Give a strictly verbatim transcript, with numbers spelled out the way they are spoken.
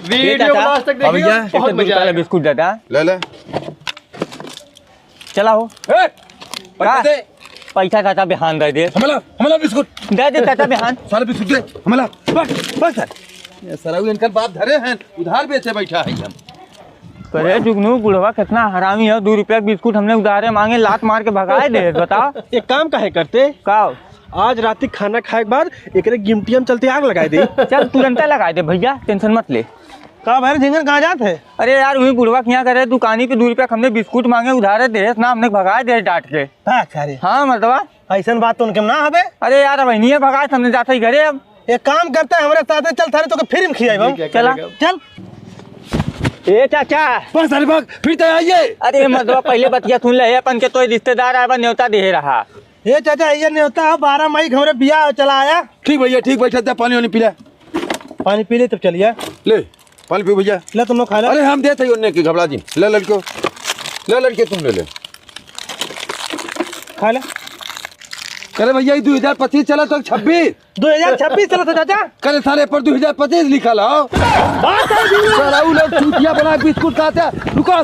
वीडियो को लास्ट तक देखिए, बहुत मजा आएगा। बिस्कुट दादा। ले ले। चला हो। ए, पैसा का? दे। पैसा चाचा बिहान दे दे। हमला, हमला बिस्कुट। दे दे चाचा बिहान। सारे बिस्कुट दे, हमला। बस, बस सर। ये सरऊ इनकर बाप धरे हैं, उधार बेचे बैठा है हम। करे जुगनू बुढ़वा कितना हरामी है, दो रुपया के बिस्कुट हमने उधारे मांगे, लात मार के भगाए दे, बताओ। एक काम काहे करते? का? आज रात के खाना खाए के बाद एकरे गिमटिया में चलते आग लगाए दे। चल तुरंते लगाए दे भैया, टेंशन मत ले। का भाई झिंगन कहाँ जात है? अरे यार, वही बुढ़वा के यहाँ करे दुकानी पे दो रुपया के हमने बिस्कुट मांगे उधारे दे, ना हमने भगाए दे डांट के। हाँ, अच्छा रे। हाँ मर्दवा। ऐसन बात तो उनके में ना हवे। अरे यार, अब नहीं है भगाए, हमने जाते ही घरे अब। एक काम करते हैं, हमारे साथ चल, थारे तो के फ्री में खियाई हम। चला। चल। ए चाचा। बस अरे बक, फिर तो आइए। अरे मर्दवा, पहले बतिया सुन ले, अपन के तो रिश्तेदार आए बा, न्योता दे रहा। ए चाचा, ये न्योता है, बारह मई के हमरे बियाह चला आया। ठीक भैया, ठीक, बैठा जा, पानी वानी पी ले। पानी पी ले तब चलिए। ले, पानी पी भैया। ले तुम लोग खा ले। अरे हम देत है उन्ने के घबरा जी। ले लड़को, ले लड़के तुम ले ले। खा ले। करे भैया, ये दो हजार पच्चीस चला तो छब्बीस। दो हजार छब्बीस चला था चाचा। करे सारे पर दो हजार पच्चीस लिखा ला। बात है जी। सारा उ लोग चूतिया बना बिस्कुट खाते। रुका।